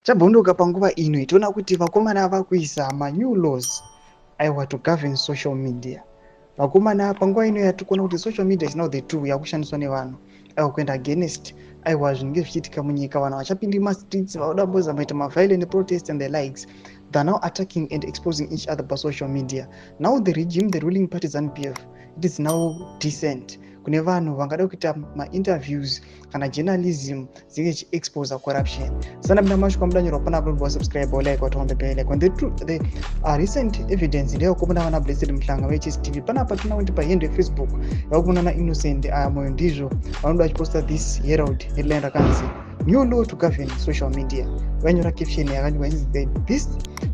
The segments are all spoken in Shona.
Chabvondoka panguva ino, toona kuti vakomana vakuisa manew laws, aiwa, to govern social media. Vakomana, panguva ino yatiri kuona kuti social media is now the tool yakushandiswa nevanhu, aiwa, kuenda against, aiwa, zvinenge zvichiitika munyika. Vanhu vachapindi mumastreets, vauda kumbozama maviolent protest and the likes. They are now attacking and exposing each other pasocial media. Now the regime, the ruling party ZANU PF, it is now decent kune vanhu vangada kuita mainterviews kana journalism dzinge chiexposa corruption. Sana mina mashoko amudanyorwa panapa, wasubscribe, like, waturn on the bell icon. The recent evidence ndeyakuona vana Blessed Mhlanga veHStv panapa. Tinoona kuti pahendo yeFacebook vakuona naInnocent Moyo, ndizvo vanoda vachiposta this Herald headline rakanzi "New law to govern social media". Vanyora caption yakanyorwa inzi, "This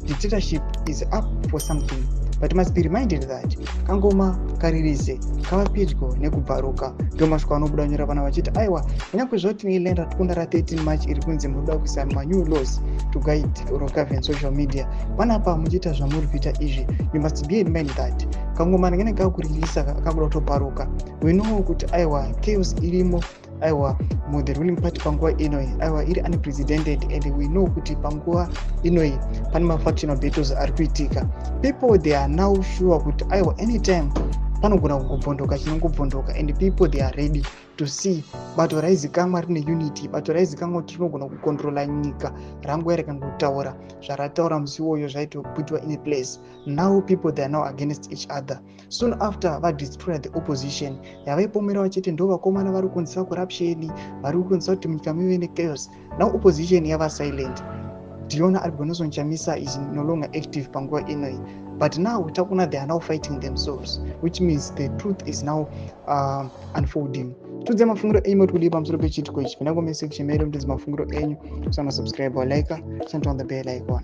dictatorship is up for something, but must be reminded that kangoma karirize kava pedyo nekubvaruka." Ndio mashoko anobuda nyora vana vachiti, aiwa, kunyange zvoti neline ratikunda ra13 March iri kunzi munoda kuisa manew laws to guide or govern social media, panapa muchiita zvamuri kuita izvi, you must be in mind that kangoma rinenge kakuririsa kakuda kutoparuka. We know kuti, aiwa, chaos irimo, aiwa, muthe ruling party panguva inoi, aiwa, iri unprecedented, and we know kuti panguva inoi pane mafactional battles ari kuitika. People, they are now sure kuti, aiwa, anytime panogona kungobvondoka chinongobvondoka, and people, they are ready to see bato raizikamwa rine unity, bato raizikamwa kuti rinogona kucontrola nyika, ranguva rikangotaura zvarataura musi iwoyo zvaitoputwa in place. Now people, they are now against each other. Soon after vadestroya the opposition yavaipomera vachiti ndo vakomana vari kukonzesa corruption, vari kukonzesa kuti munyika muve nechaos, now opposition yava silent. Diona ari Nelson Chamisa is no longer active panguva inoi, but now takuona they are now fighting themselves, which means the truth is now unfolding. Tudze mafungiro enyu moti kudii pamusoro pechiitiko ichi. Pinda comment section medu mutidze mafungiro enyu. Usana subscribe, like, turn on the bell icon.